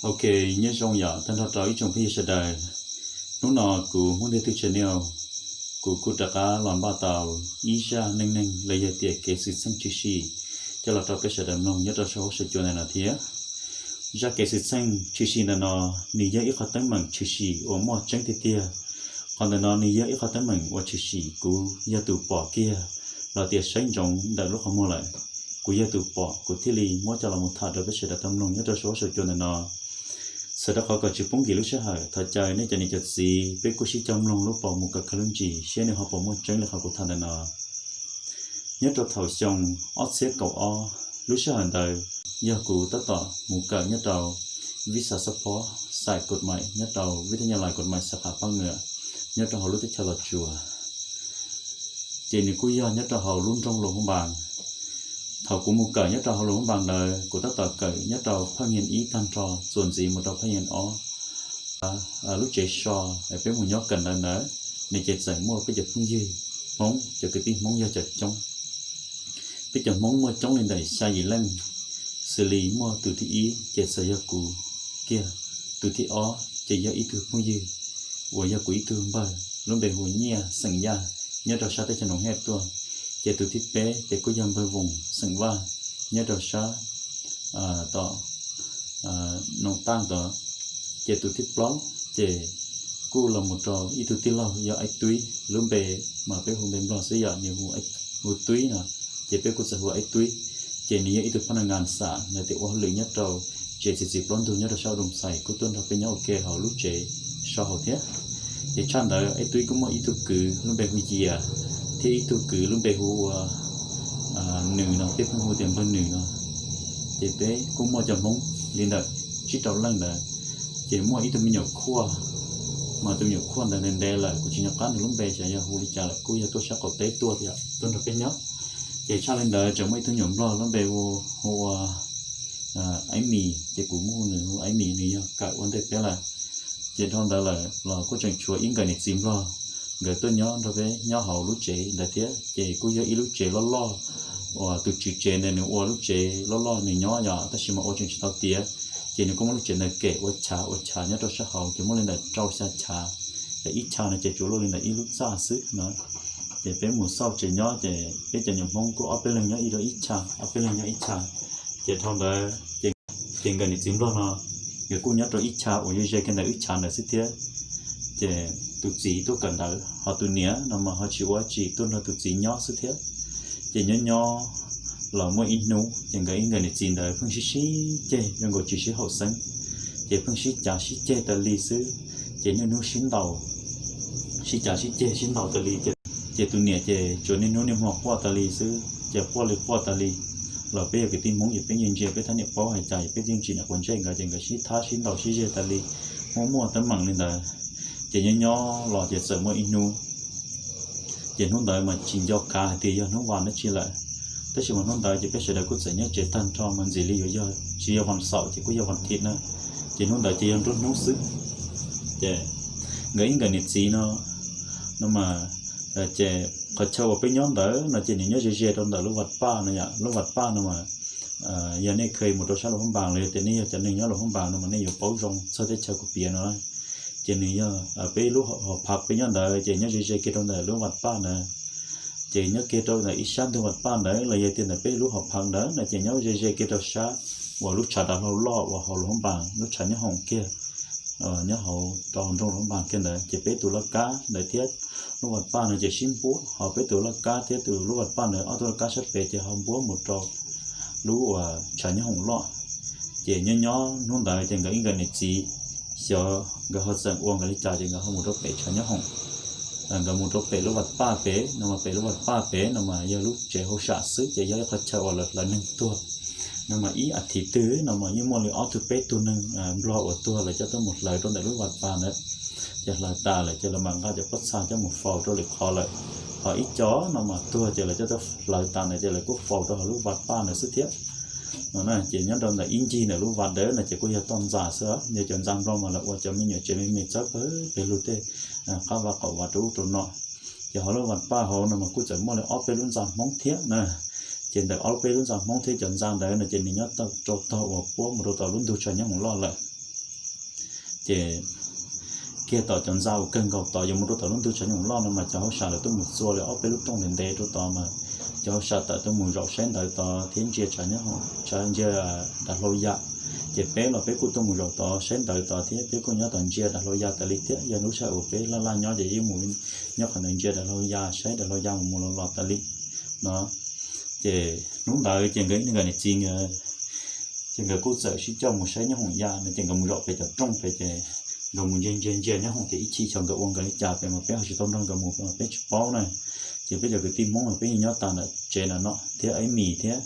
Ok, nyob zoo yom tag nrho rau ib tsoom phooj ywg sawv daws. Hnub no kuv Hmoob Ntiag Twg Channel, kuv kuj rov qab los npaj tau ib zaj neej neeg los yog tias kev xwm txheej tshwm sim coj los rau peb sawv daws mloog nyob rau saum huab saum cua ntawm no thiab. Zaj kev xwm txheej tshwm sim ntawm no, nws yog ib qhov teeb meem tshwm sim uas muaj tseeb tiag tiag. Qhov ntawm no nws yog ib qhov teeb meem uas tshwm sim kuv yog tus pom kiag los tias saib ntsoov ntawm lub qhov muag lawm. Kuv yog tus pom kuv thiaj li muab coj los mus tham rau peb sawv daws tau mloog nyob rau saum huab saum cua ntawm no. Txawm rau qhov kom tsis poob nkim lub sij hawm, thov caw nej cov niam cov txiv peb kuj sib coj mloog lub pom mus kom kawg lub ntsis seb nws ho puas muaj tseeb li qhov kuv tham ntawm no. Nyob rau thaum xyoo ob txhiab kaum ob, lub sij hawm ntawd yog kuv tab tom mus kawm nyob rau vib xav xab phob xais kod mais nyob rau vib thab nyas lais kod mais xav qham paj ngam nyob rau hauv lub teb chaws Los Tsuas. Ces nws kuj yog nyob rau hauv lub nroog Luam Phab Npas. Thaum kuv mus kawm nyob rau hauv Luam Phab Npas ntawd, kuv tab tom kawm nyob rau phaj nyiag ib tag nrho txuas ntxiv mus rau phaj nyiag ob. Lub tsev so peb mus nyob kawm ntawd ntawd, nws ces txawm muaj peb cov phooj ywg Hmoob, cov kwv tij Hmoob yog cov coob. Peb cov Hmoob muaj coob li ntawm xya yim leej, xws li muaj tus thib ib ces txawm yog kuv kiag, tus thib ob ces yog ib tug phooj ywg uas yog kuv ib tug npawg lub npe hu Nyiaj xeem Yaj nyob rau sab teb chaws Noom Hej tuaj, ces tus thib peb ces kuj yog npawg Voos xeem Vaj nyob rau sab tom Noom Taaj tod. Ces tus thib plaub ces kuj los mus rau ib tug tij laug yog Aib Twb, lub npe mas peb hu npe Nplog xwb yom, nws hu Twb no, ces peb kuj txawm hu ua Aib Twb. Ces nws yog ib tug phaj naj ngas xam ntawm tias ua hauj lwm nyob rau tsev txiv txiv plaub ntug nyob rau sab Doo Xais, kuj tuaj nrog peb nyob ua ke hauv lub tsev so hauv thiab. Ces tshaj ntawd Aib Twb kuj muaj ib tug kwv lub npe hu Yias, thiab ib tug kwv lub npe hu ua Nws no, peb pheej hu tias npawg Nws no. Ces peb kuj muaj cov Hmoob li ntawm tsib rau leej ntawd. Ces muaj ib tug me nyuam khuaj, mas tus me nyuam khuaj ntawd ntev ntev lawm kuv tsis nco qab nws lub npe xyov yog hu li cas lawm, kuj yog tuaj sab qaum teb tuaj thiab tuaj nrog peb nyob. Ces tshaj li ntawd tseem muaj ib tug nyuam Nplog lub npe hu ua Aib Mis, ces kuv muab hu nws hu Aib Mis, nws yog kawm ua ntej peb lawm. Ces dhau ntawd lawm los kuj tseem tshuav ib nkawm niam txiv Nplog, nkawd tuaj nyob nrog peb nyob hauv lub tsev ntawd thiab. Ces kuj yog ib lub tsev loj loj uas tus tswv tsev ntawd nws ua lub tsev loj loj nws nyob yom, tab sis mas ua tseem tsis tau tiav. Ces nws kuj muab lub tsev ntawd kem ua chav ua chav nyob rau sab hauv, ces muaj li ntawm rau xya chav, ib chav no ces tsuas luaj li ntawm ib lub txaj xwb no. Ces peb mus xauj tsev nyob ces peb cov nyuam Hmoob kuj ob peb leeg nyob ib rau ib chav, ob peb leeg nyob ib chav. Ces dhau ntawd ces nkawm niam txiv Nplog no nkawd kuj nyob rau ib chav uas ze ze kiag ntawm wb chav ntawd xwb thiab. Ces tus txiv tuaj kawm ntawv, ho tus niam no mas ho tsis ua tsi, tuaj nrog tus txiv nyob xwb thiab. Ces nyob nyob los muaj ib hnub ces nkawd ib nkawm niam txiv ntawd pheej sib sib ceg zoo nkaus tsis sib haum xeeb. Ces pheej sib cav sib ceg tas li xwb. Ces niaj hnub sib ntaus, sib cav sib ceg sib ntaus tas li. Ces tus niam ces tsuas niaj hnub niaj hmo quaj tas li xwb, ces quaj li quaj tas li. Los peb yog kwv tij Hmoob ces peb yeej ntsia peb thab niam paub hais cas, peb yeej tsis niam quav ntsej nkawd, ces nkawd sib thab sib ntaus sib zeg tas li, muaj muaj teeb meem li ntawd. Ces nyob nyob los ces txawm muaj ib hnub, ces hnub ntawd mas tsis nco kav hais tias yog hnub vas dab tsi lawm. Tab sis mas hnub ntawd ces peb sawv daws kuj txawm nyob tsev tag nrho mas ntxim li yuav yog, tsis yog vas xaum ces kuj yog vas thiv na. Ces hnub ntawd ces yog nruab hnub xwb. Ces nkawd ib nkawm niam txiv no, no mas, ces qhov chaw uas peb nyob ntawd no ces nws nyob ze ze rau ntawm lub vaj paj no yom. Lub vaj paj no mas yog nej kheev mus rau sab Luam Phab Npas los yog tias nej yog cov neeg nyob Luam Phab Npas no mas nej yuav paub zoo txog teb chaws kuv piav no. Ces nws yog peb lub hauv phav peb nyob ntawd ces nyob ze ze kiag rau ntawm lub vaj paj ntawd. Ces nyob kiag rau ntawm ib sab ntug vaj paj ntawd los yog tias ntawm peb lub hauv phav ntawd no ces nyob ze ze kiag rau sab uas lub tshav dav hlau loj uas hauv Luam Phab Npas lub tshav nyob hoom kiag, nyob hauv rau hauv nroog Luam Phab Npas kiag ntawd. Ces peb tus laj kab ntawd thiab lub vaj paj no ces sib npuab, ho peb tus laj kab thiab tus lub vaj paj ntawd ob tug laj kab sab pem ces ho npuab mus rau lub uas tshav nyob hoom loj. Ces nyob nyob hnub ntawd ces nkawd ib nkawd niam txiv xyov nkawd ho txawm ua nkawd li cas ces nkawd ho mus rau pem tshav nyob hoom. Nkawd mus rau pem lub vaj paj pem no mas pem lub vaj paj pem no mas yog lub tsev hauj sam xwb ces yog ib qhov chaw uas lawv hlawv neeg tuag. No mas ib as thiv twg no mas yeej muaj li ob tug peb tug neeg Nplog uas tuag lawv coj tuaj mus hlawv rau ntawm lub vaj paj ntawd. Ces hlawv tas lawm ces lawv mam nqa cov pob txha coj mus faus rau lwm qhov lawm. Ho ib co no mas tuag ces lawv coj tuaj hlawv tas ntawd ces lawv kuj faus rau hauv lub vaj paj ntawd xwb thiab. No ces nyob rau ntawm ib ncig ntawm lub vaj ntawd no ces kuj yog toj ntxas xwb, yog cov ntxa Nplog mas lawv ua cov me nyuam tsev me me txawb pawg pem lug tej qab vaj qaum vaj rau ub rau no. Ces hauv lub vaj paj hauv no mas kuj txawm muaj li ob peb lub ntxa Hmoob thiab na. Ces ntawm ob peb lub ntxa Hmoob thiab cov ntxa ntawd no ces nws nyob rau tog uas puab mus rau tom lub ntug tshav nyob hoom loj lawm. Ces kiag tom cov ntxa uas kawg nkaus tod yuav mus rau tom lub ntug tshav nyooj loj no mas cov hauj sam lawv tuaj mus txua li ob peb lub rooj ntev ntev rau tod mas cov hauj sam tawm tuaj mus zaum saib ntawv tod thiab ntsia tshav nyob, tshav ntsia dav hlau ya. Ces peb los peb kuj tuaj mus zaum tod saib ntawv tod thiab peb kuj nyob tod ntsia dav hlau ya tas li thiab. Yog lub sij hawm uas peb laj laj nyob ces yeej mus nyob qhov ntawd ntsia dav hlau ya, saib dav hlau ya mus mus los los tas li no. Ces hnub ntawd ces nkawd niam txiv nkawd ces nkawd kuj txawm sib coj mus saib nyob hoom ya no ces nkawd mus zaum pem cov rooj pem ces nkawd mus ntsia ntsia ntsia nyob hoom ces ib chim xyov nkawd ua nkawd li cas pem mas peb ho tsis tau nrog nkawd mus pem mas peb tsis paub na. Ces peb cov kwv tij Hmoob peb yeej nyob tas ntawm tsev ntawm no thiab Ib Mis thiab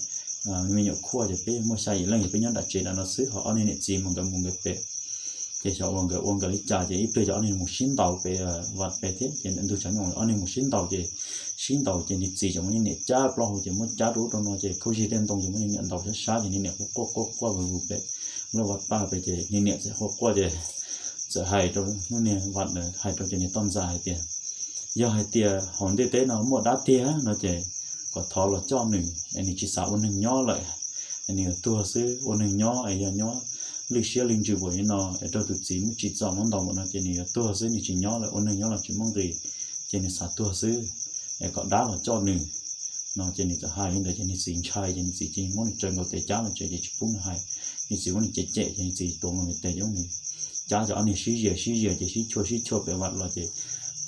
me nyuam Khuaj ces peb muaj xya yim leej ces peb nyob nram tsev ntawm no xwb, ho ob niag niam txiv mas nkawd mus nkawd pem. Ces xyov uas nkawd ua nkawd li cas ces ib pliag cov ob niag mus sib ntaus pem vaj pem thiab ces ntawm ntug tshav nyooj ob niag mus sib ntaus ces sib ntaus ces niag txiv tseem muab niag niam cab plaub hau ces muab cab rau ub rau no ces khaub zig tej ntoo ces muab niag niam ntaus sab sab ces niag niam quaj quaj quaj quaj vwg vwg pem lub vaj paj pem ces niag niam txawm quaj quaj ces txawm hais rau lub niag vaj ntawd hais rau cov niag toj ntxas hais tias, yog hais tias hauv ntiaj teb no muaj dab tiag no ces kom thov los coj nws es nws tsis xav ua neeg nyob lawm, es nws yuav tuag xwb. Ua neeg nyob es yog nyob lwj siab lwj ntsws npaum li no es raug tus txiv muab tsim txom muab ntaus npaum no ces nws yuav tuag xwb, nws tsis nyob lawm, ua neeg nyob los tsis muaj nqis, ces nws xav tuag xwb, es kom dab los coj nws no ces nws txawm hais li ntawd ces nws txiv ntshai ces nws txiv cia li muab nws tsaws nkaus tes cab los tsev ces tsis pub nws hais. Nws txiv muab nws cem cem ces nws txiv tuav nkaus nws tes ces muab nws cab cov ob niag sib zias sib zias ces sib chua sib chua pem vaj los ces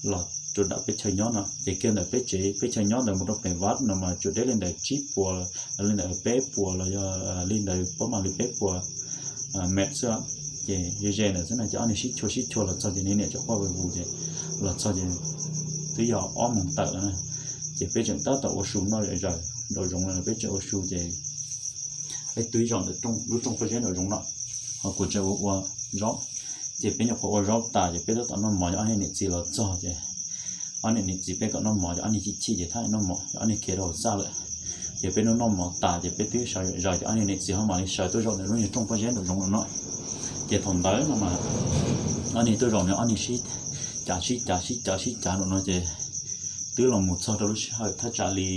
los rau nram peb chaw nyob no ces kiag ntawm peb tsev peb chaw nyob ntawd mus rau pem vaj no mas tsuas deb li ntawd tsib puas, li ntawd peb puas los yog li ntawd pab mam li peb puas mev xwb. Ces ze ze ntawd xwb no ces ob niag sib chua sib chua los txog ces niag niam tseem quaj vwg vwg ces los txog ces twb yog ob moos tawm lawm na. Ces peb tseem tab tom ua su noj zom zaws nraum zoov lawm, peb tseem ua su ces peb twb zaum ntawm lub rooj pob zeb nraum zoov no, ho kuv tseem ua ua zaub. Ces peb nyuam qhuav ua zaub tas ces peb tab tom noj mov, ces ob niag niam txiv los txog ces ob niag niam txiv peb kom noj mov ces ob niag chim chim ces thaj noj mov ces ob niag khiav rau hauv txaj lawm. Ces peb noj noj mov tas ces peb twb sawv zom zaws ces ob niag niam txiv ho mam li sawv tuaj zaum ntawm lub niag rooj pob zeb nraum zoov lawm no. Ces thaum ntawd no mas ob niag tuaj zaum no ob niag sib cav sib cav sib cav sib cav nraum no ces twb los mus txog rau lub sij hawm thaj tsam li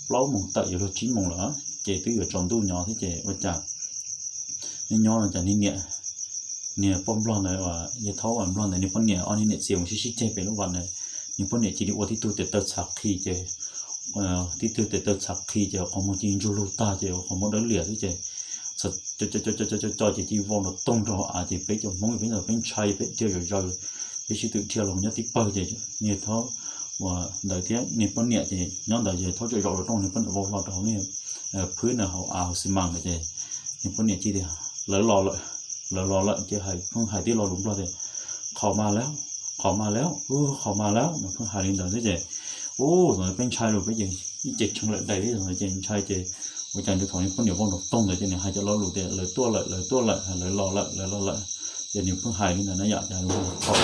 plaub moos tawm yuav luag tsib moos lawm ces twb yuav tsaus ntuj nyob thiab ces ua cas nyob nyob no cas niag niam, niag poj nplog ntawd, yawg thaub nplog ntawd niag poj niam ob niag niam txiv mus sib sib ceg pem lub vaj ntawd, niag poj niam cia li ua tib tug tes taw txhav qhi ces tib tug tes taw txhav qhi ces qhov muag cia li ntsug lug tag ces qhov muag dawb liam xwb ces co co co co co co co ces cia li vau nrov toog rau hauv av ces peb cov Hmoob peb ntawd peb ntshai peb dhia zom zaws, peb sib tw dhia los nyob tib pawg ces niag thaub uas ntawd thiab niag poj niam ces nyob ntawd ces thaub tseem zaum rau rooj, niag poj niam vau hlo rau hauv niag phwb ntawd hauv av hauv xi mas ntawd ces niag poj niam cia li tias lawv los lawm, lawv los lawm ces hais pheej hais tib lo lus nplog tias qhov mas lawm, qhov mas lawm, qhov mas lawm no pheej hais li ntawd xwb ces ub thaum ntawd peb ntshai lawm peb ces ib ce tshee lawm daim li thaum ntawd ces ntshai ces ua cas nws thaum niag poj niam vau nrov toog ntawd ces nws hais cov lo lus tias lawv tuaj lawm, lawv tuaj lawm, lawv los lawm, lawv los lawm, ces nws pheej hais li ntawd na yom, ces qhov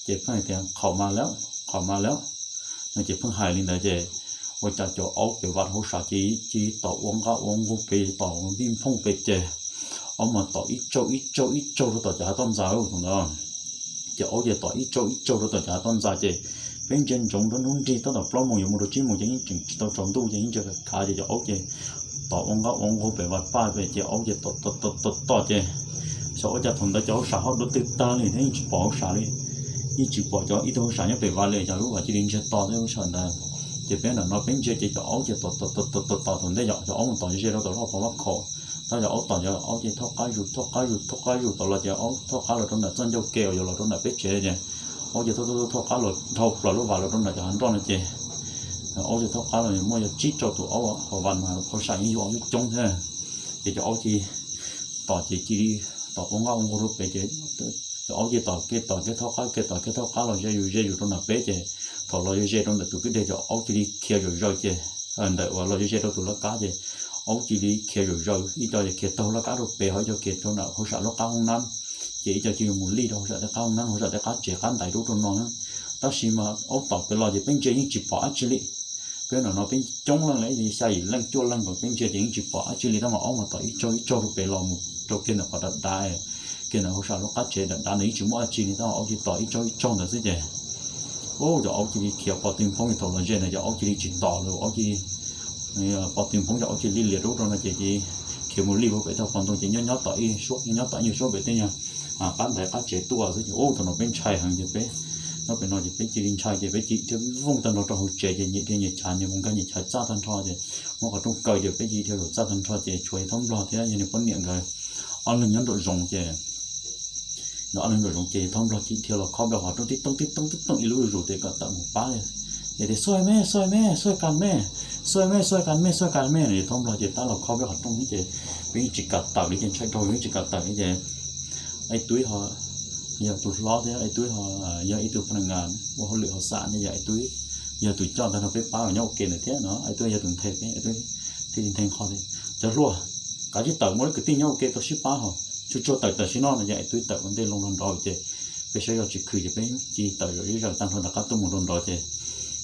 ces pheej hais tias qhov mas lawm, qhov mas lawm no ces pheej hais li ntawd ces ua cas cov aub pem vaj hauv sam ces cia li tom ua nqaj ua nqug pem tom vij nphooj pem ces aub mas tom ib tsaug ib tsaug ib tsaug rau tom cov hav toj ntxas thaum ntawd. Ces aub ces tom ib tsaug ib tsaug rau tom cov hav toj ntxas ces peb ntsia ntsoov nruab hnub nrig tab tom plaub moos yuav mus rau tsib moos ces yeej tseem tsis tau tsaus ntuj ces yeej ntsia khav khav ces cov aub ces tom ua nqaj ua nqug pem vaj paj pem ces aub ces tom tom tom tom ces xyov ua cas thaum ntawd cov hauv sam ho dua twg tag li thiab yeej tsis pom hauv sam li, yeej tsis pom cov ib tug hauv sam nyob pem vaj li, cov lub vaj cia li ntsiag to thiab lub sij hawm ntawd. Ces peb nram no peb ntsia ces cov aub ces tom tom tom tom tom tom thaum ntej yom, cov aub mus tom ze ze rau tom lub hauv paus vaj khaum, tab cov aub tom cov aub ces thauj qab zus thauj qab zus thauj qab zus tom los ces aub thauj qab los rau nram txoj ncauj ke uas yuav los rau nram peb tsev ces aub ces thauj thauj thauj qab los dhau plaws lub vaj los rau nram cov hav nroj no ces aub ces thauj qab los muaj yog tsib rau tus aub hauv vaj mas hauv sam yeej yug aub coob coob thiab. Ces cov aub ces tom ces cia li tom ua nqaj ua nqug rau pem ces cov aub ces tom ke tom ke thauj qab ke tom ke thauj qab los ze zus ze zus rau nram peb ces thaum los ze ze rau ntawm tus kwj deg cov aub cia li khiav zom zaws ces ntawm uas los ze ze rau tus laj kab ces aub cia li khiav zom zaws, ib co ces khiav taug laj kab rau pem ho ib co khiav rau nram hauv sam lub qab hoob nab. Ces ib co cia li mus lij rau hauv sam tej qab hoob nab, hauv sam tej qab tsev qab ntaiv rau ub rau no. Tab sis mas aub tom pem los ces peb ntsia yeej tsis pom dab tsi li. Peb nram no peb coob leej li xya yim leej cuaj leej nkaus peb ntsia ces yeej tsis pom dab tsi li, tab mas aub mas tom ib tsaug ib tsaug rau pem los mus rau kiag ntawm qhov dav dav, kiag ntawm hauv sam lub qab tsev dav dav ntawd yeej tsis muaj dab tsi li, tab aub cia li tom ib tsaug ib tsaug ntawd xwb ces ub cov aub cia li khiav pov tw nphoob li thaum los ze ntawd cov aub cia li tsis tom lawm, aub cia li pov tw nphoob cov aub cia li liam rau ub rau no ces cia li Ces mus li pem tog pos ntoo ces nyob nyob tom ib suab, nyob nyob tom ib nyuag suab pem tej nyuag qab ntaiv qab tsev tuaj xwb ces ub thaum no peb ntshai heev ces peb nyob peb no ces peb cia li ntshai ces peb cia li thiaj vooj tag nrho rau hauv tsev ces nyias dhia nyias chav, nyias mus nkag nyias chav txaj tag nrho ces muab qhov rooj kaw ces peb cia li dhia zaum txaj tag nrho ces tshuav yawg Thoob Nplog thiab yawg niag poj niam nkawd ob leeg nyob nraum zoov ces nkawd ob leeg nraum zoov ces yawg Thoob Nplog cia li dhia los khob peb qhov rooj tib tooj tib tooj tib tooj ib lub zuj zus ces kom tawm mus pab. Ces tias, Xoj me, xoj me, xoj kas me, xoj me, xoj kas me, xoj kas me no. Yawg Thoob Nplog ces tab los khob peb qhov rooj ces peb yeej tsis kam tawm li ces ntshai dhau yeej tsis kam tawm li ces Aib Tub ho yog tus hlob thiab Aib Tub ho yog ib tug pha na ngas ua hauj lwm hauv xam thiab yog Aib Tub yog tus coj tag nrho peb pab los nyob ua ke ntawd thiab no. Aib Tub yog tus nthe peb, Aib Tub thiaj li nthe nqho tias, Cov hluas, kav tsij tawm, muaj lub kwv tij nyob ua ke tau sib pab ho, tsuag tsuag tawm tam sim no no. Ces Aib Tub tawm ua ntej loo nrog nrov ces peb saib zoj tsis khwm ces peb cia li tawm zaum zeb zaws tag nrho rov qab tuaj mus rau nrad ces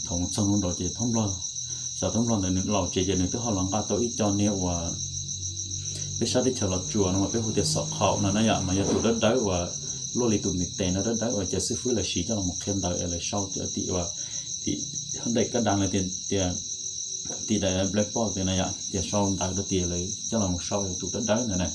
thaum mus txog rau nrad ces Thoob Nplog, xyov Thoob Nplog ntawd nws laus tsev ces nws twb ho los nqa tau ib co niag uas peb sab teb chaws Los Tsuas no mas peb hu tias xom khaum no na yom, mas yog tus dawb dawb uas luaj li tus me tes no dawb dawb uas cov xib fwb lawv siv coj los mus qhia ntawv es lawv sau tim uas tim daim kab dab lawv tias tim daim blackboard no yom, tias sau ntawv rau tias lawv coj los mus sau tus dawb dawb ntawd na.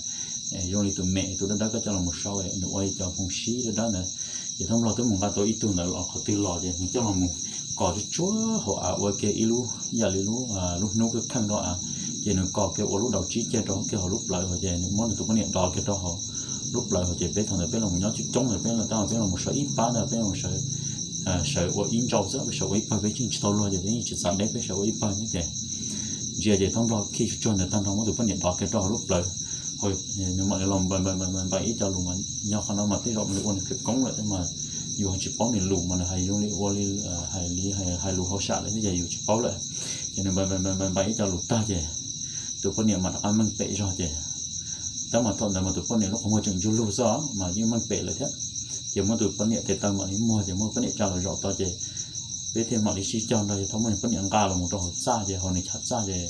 Zoo li tus me tus dawb dawb koj coj los mus sau nws ua li cov hmoo sib dawb dawb ntawd. Ces Thoob Nplog twb mus nqa tau ib tug ntawd los qhov twg los ces nws coj los mus kos tsuag tsuag hauv av ua kiag ib lub yam li lub, lub hnub kheej kheej rau av. Ces nws kos kiag ua lub daus tsib ceg rau kiag hauv lub plawv hauv ces nws muab nws tus poj niam dov kiag rau hauv lub plawv hauv ces peb thaum ntawd peb los mus nyob coob coob ntawd peb los tab peb los mus sawv ib pab ntag peb los sawv ua ib ntsau xwb peb sawv ua ib pawg peb tsis tau luag ces peb yeej tsis txav deb peb sawv ua ib pawg xwb ces ntsia ces Thoob Nplog khij tsuag tsuag ntawd tag nrho muab tus poj niam dov kiag rau hauv lub plawv hauv, nws mam li los npais ib co lus mas yog qhov no mas tej zaum mam li ua nws khawv koob lawm thiab mas yus ho tsis paub nws lus mas nws hais zoo li ua li hais li hais lus hauv sam lawm thiab ces yus tsis paub lawm. Ces nws npais npais ib co lus tag ces tus poj niam mam rov qab meej pem zog ces tab mas thaum ntawd mas tus poj niam lub qhov muag tseem ntsuag lug xwb mas yeej meej pem lawm thiab. Ces muab tus poj niam tes taw mam li muag ces muab poj niam tsa los zaum tod ces peb thiaj mam li sib cog nrog yawg Thoob Nplog poj niam nqa los mus rau hauv txaj ces hauv nws chav txaj ces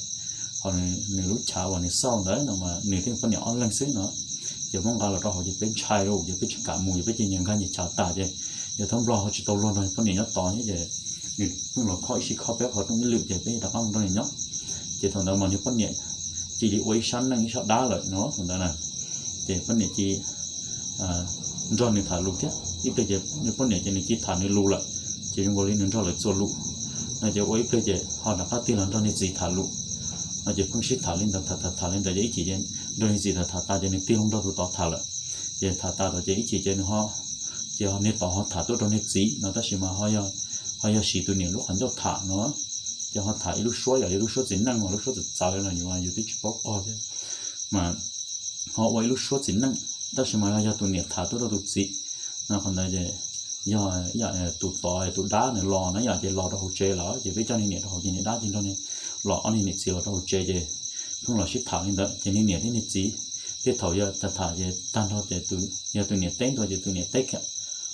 hauv nws lub chav uas nws xauj ntawd no mas nws thiab poj niam ob leeg xwb no. Ces muab nqa los rau hauv ces peb ntshai lauj ces peb tsis kam mus ces peb cia nyias nkag nyias chav tas ces yawg Thoob Nplog ho tsis tau luag nrog poj niam nyob tod thiab ces nws pheej los khob ib sij khob peb qhov rooj ib lwm ces peb rov qab mus nrog nws nyob. Ces thaum ntawd mas niag poj niam cia li ua ib sab neej ib sab dab lawm no thaum ntawd na. Ces poj niam cia li nrog nws tham lus thiab ib pliag ces niag poj niam ces nws cia li tham nws lus lawm, ces zoo nkaus li nws nrog lawv txuas lus no ces ua ib pliag ces ho rov qab tig los nrog niag txiv tham lus no ces pheej sib tham li ntawd tham tham tham li ntawd ces ib chim ces nrog niag txiv tham tham tas ces nws tig loo nrog tus tod tham lawm. Ces tham tas tod ces ib chim ces nws ho, ces niag tod ho tham tuaj rau niag txiv no tab sis mas ho yog siv tus niam lub qhov ncauj tham no, ces ho tham ib lub suab yam li lub suab txiv neej los lub suab txawv txawv los yus yus twb tsis paub qog thiab mas ho ua ib lub suab txiv neej, tab sis mas yog tus niam tham tuaj rau tus txiv no. Qhov ntawd ces yog tus tod tus dab nws los na yom, ces los rau hauv tsev lawm ces peb coj niag niam rau hauv ces niag dab ces nrog niag los ob niag niam txiv los rau hauv tsev ces pheej los sib tham li ntawd ces niag niam thiab niag txiv tej thaum yog tham tham ces tag nrho ces yog tus niam teb ntua ces tus niam teb kiag,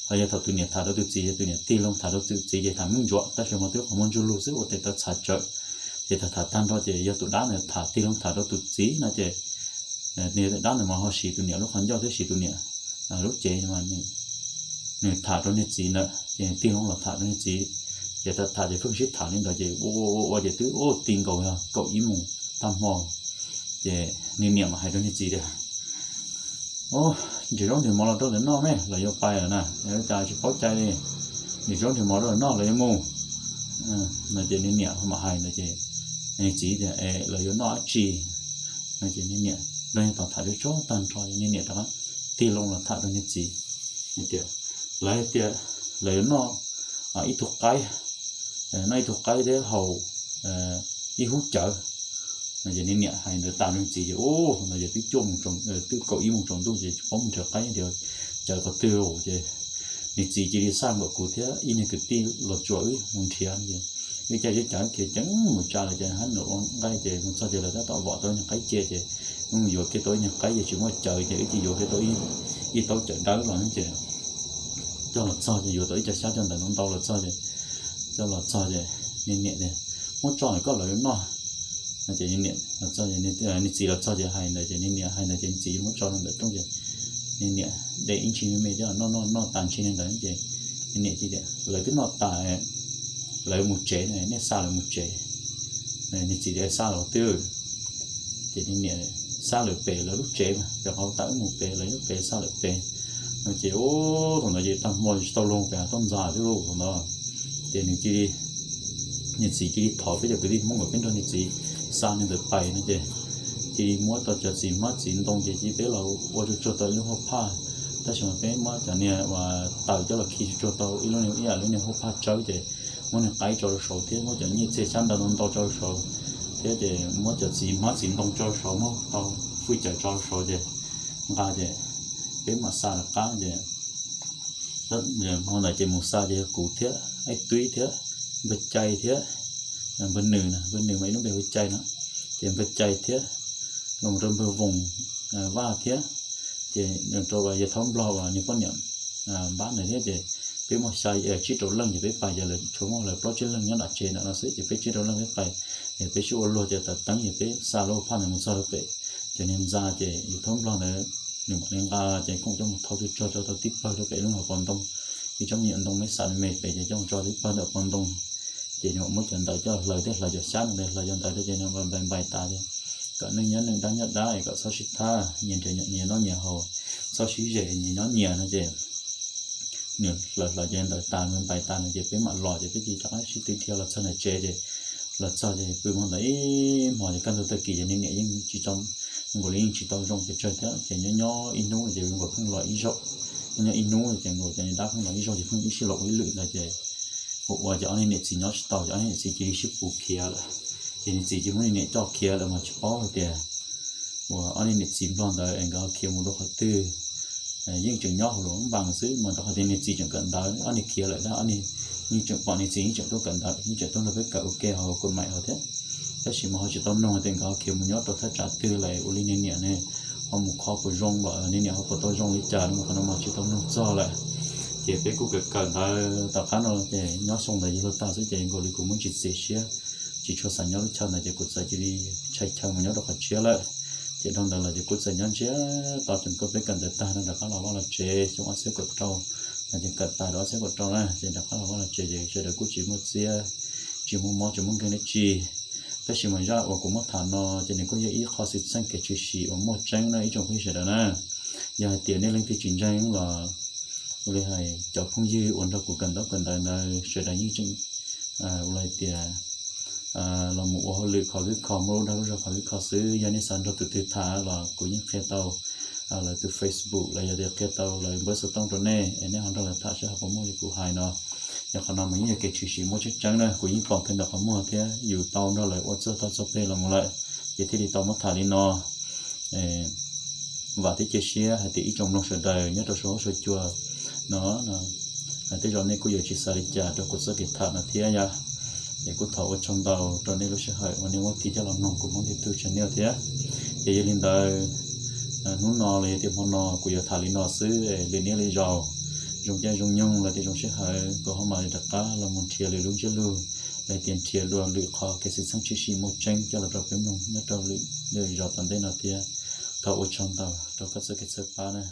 ho yog thaum tus niam tham rau tus txiv ces tus niam tig loo tham rau tus txiv ces tham meej ntsuav tab sis mas twb qhov muag ntsuag lug xwb ua tes taw txhav tsawv. Ces tham tham tag nrho ces yog tus dab ntawd tham tig loo tham rau tus txiv no ces niag dab ntawd mas ho siv tus niam lub qhov ncauj thiab siv tus niam lub cev, nws tham rau niag txiv ntawd ces nws tig loo los tham rau niag txiv. Ces tham tham ces pheej sib tham li ntawd ces ua ua ua ces twb ua ti nkaus yog kaum ib moos tag hmo. Ces niag niam mas hais rau niag txiv tias, Ub, nrhiav zaub nrhiav mov los rau lawv noj me, lawv yuav pais lawm na, cas tsis paub cai li. Nrhiav zaub nrhiav mov rau lawv noj lawv yuav mus no. Ces niag niam mam hais ntawd ces niag txiv tias, Es lawv yuav noj dab tsi no? Ces niag niam nrog niag tod tham tsuag tsuag tag nrho ces niag niam rov qab tig loo los tham rau niag txiv tias, Lawv tias lawv yuav noj ib tug qaib, noj ib tug qaib thiab haus ib hub cawv no. Ces niag niam hais ntawd tas rau niag txiv ces ub, thaum ntawd ces twb cuaj moos, twb kaum ib moos tsaus ntuj ces tsis paub mus nrhiav qaib nrhiav cawv qhov twg ces niag txiv cia li xa npaum kuv thiab ib niag kwv tij Los Tsuas wb mus nrhiav ces wb caij tsheb cav khiav ceev mus tsa lawm ces hab nram ua nqaij ces mus txog ces lawv tab tom vom tau ib niag qaib ce ces wb mus yuav kiag tau ib niag qaib ces tsis muaj cawv ces wb cia yuav kiag tau ib taub cawv dawb los ces coj los txog ces yuav tau ib co xyab coj ntawm no ntau los txog ces coj los txog ces niag niam tias, Muab tso ntawm koj lawv yuav noj no. Ces niag txiv los txog ces hais ntawd ces niag niam hais ntawd ces niag txiv muab tso rau ntawm rooj ces niag niam de ib ntshis me me coj los noj noj noj tas ntshis li ntawd ces niag niam tias, Lawv twb noj tas, lawv mus tsev, nej xa lawv mus tsev. Niag txiv tias, Xa los twb. Ces niag niam xa lawm pem lawv lub tsev mas, pem qhov tawm wb mus pem lawv lub pem xa lawm pem no ces ub thaum ntawd ces tag hmo tsis tau luag pem hav toj ntxas thiab lauj thaum ntawd. Ces nws cia li, niag txiv cia li thov peb cov kwv tij Hmoob kom peb nrog niag txiv xa niag ntawd pais no ces cia li muab tau cov txiv hmab txiv ntoo ces cia li peb los ua tsuag tsuag tau ib lub hauv phaj. Tab sis mas peb muab cov niag uas taws coj los khi tsuag tsuag tau ib lub niag ib yam lub niag hauv phaj tsawb ces muab niag qaib tso rau saud thiab muab cov nyiaj txiag xyab ntawv ntau ntau tso rau saud thiab ces muab cov txiv hmab txiv ntoo tso rau saud muab tau fwj cawm tso rau saud ces nqa ces peb mam xa rov qab ces hmo ntawd ces mus xa ces yog kuv thiab Aib Twb thiab Npawg Cai thiab Npawg Nws, Npawg Nws mas ib lub npe hu Cai no, ces Npawg Cai thiab los rau Npawg Voos Vaj thiab ces rau uas yawg Thaub Nplog uas niag poj niam npab ntawd thiab ces peb muaj xya tsib rau leej ces peb pais ces lawv tshuav muaj lawv plaub tsib leeg nyob nram tsev ntawm no xwb ces peb tsib rau leej peb pais. Ces peb sib ua luag ces tawm teeb ces peb xa lub phaj ntawd mus txog rau pem cov niag ntxa ces yawg Thaub Nplog ntawd nws mam li nqa ces koom coj mus thau tsuag tsuag tso tau tib pawg rau pem lub hauv paus ntoo. Ib tsob me nyuam ntoo me xav me pem ces coj mus tso tib pawg ntawm paus ntoo. Ces nws mam muab cov ntawv coj hlawv thiab hlawv cov xyab ntawd hlawv cov ntawv thiab ces nws npais npais tas ces kom neeg nyob neeg dab nyob dab es kom txhob sib thab, nyias nrhiav nyias nyob nyias haus, txhob sib zem nyias nyob nyias no ces nws hlawv hlawv cov ntawv tas npais npais tas no ces peb mam los ces peb cia li rov qab sib twv dhia los txog ntawm tsev ces los txog ces pw hmo ntawd ib hmos ces kaj ntug tag kis ces niag niam yeej tsis tau, nkaus li yeej tsis tau zoo pes tsawg thiab ces nyob nyob ib hnub ces nkaus pheej los ib zaug, nyob nyob ib hnub ces nkaus cov niag dab pheej los ib zaug ces pheej ib sij los ua ib lwm ntawd ces ua ua ces ob niag niam txiv nyob tsis tau ces ob niag niam txiv cia li sib pus khiav lawm. Ces niag txiv cia muab niag niam coj khiav lawm mas tsis paub hais tias uas ob niag niam txiv Nplog ntawd es nkawd ho khiav mus rau qhov twg. Yeej tseem nyob hauv lub npas xwb mas rau qhov tias niag txiv tseem kawm ntawv, ob niag khiav lawm tab ob niag yeej tseem pom niag txiv yeej tseem tuaj kawm ntawv, yeej tseem tuaj nrog peb kawm ua ke hauv kuv maim hauv thiab. Tab sis mas ho tsis tau noog tias nkawd ho khiav mus nyob rau thaj tsam twg lawm ua li niag niam ne ho mus kho puas zoo lawm, niag niam ho puas tau zoo li cas no mas qhov no mas tsis tau noog txog lawm. Ces peb kuj kawm kawm ntawv tom qab no ces nyob xyoo ntawd yug luag tag xwb ces nkaus li kuv muaj tsis txiav siab, tsis tshua xav nyob lub chaw ntawd ces kuv txawm cia li tshais chaw mus nyob rau qhov tshiab lawm. Ces dhau ntawd los ces kuj txawm nyob ntsiag to tseem kawm peb kawm ntawv tag no rov qab los vaj los tsev xyoo ob txhiab kaum rau, no ces kawm tas rau ob txhiab kaum rau na ces rov qab los vaj los tsev ces sawv daws kuj tsis muaj txiab, tsis muaj mob tsis muaj nkeeg dab tsi. Tab sis mas zaj uas kuv muab tham no ces nws kuj yog ib qho xwm txheej kev tshwm sim uas muaj tseeb na ib tsoom phooj ywg sawv daws na. Yog hais tias nej leej twg tsis ntseeg los ua li hais cov phooj ywg uas nrog kuv kawm ntaub kawm ntawv ntawd sawv daws yeej tseem ua li hais tias los mus ua hauj lwm kho vib kho muaj lub dag lub zog kho vib kho xwb. Yog nej xav nrog tus twg tham los kuv yeej qhia tau lawv tus Facebook los yog tias qhia tau lawv npawb xov tooj rau nej es nej ho nrog lawv tham saib ho puas muaj li kuv hais no. Yog qhov no mas yeej yog kev tshwm sim muaj tseeb tseeb na, kuv yeej pom kiag ntawm qhov muag thiab yus tau nrog lawv ua txog toj txog peg los mus lawm ces thiaj li tau muab tham li no. Vam thiab cia siab hais tias ib tsoom mloog sawv daws nyob rau saum huab saum cua no, tej zaum nej kuj yuav tsis xav li cas rau kuv txoj kev tham no thiab yom. Es kuj thov ua tsaug ntau rau nej lub sij hawm uas nej muab tig coj los mloog kuv Hmoob Ntiag Tug channel thiab. Ces yog li ntawd, hnub no los yog tias hmo no kuv yuav tham li no xwb, lwm hnub lwm zaus zoo caij zoo nyoog los tias zoo sij hawm kuv ho mam li rov qab los mus nrhiav lwm lub ntsiab lus los tias nrhiav dua lwm qhov kev xwm txheej tshwm sim muaj tseeb coj los rau peb mloog nyob rau lwm lwm zaus tom ntej no thiab. Thov ua tsaug ntau rau koj txoj kev txhawb pab na.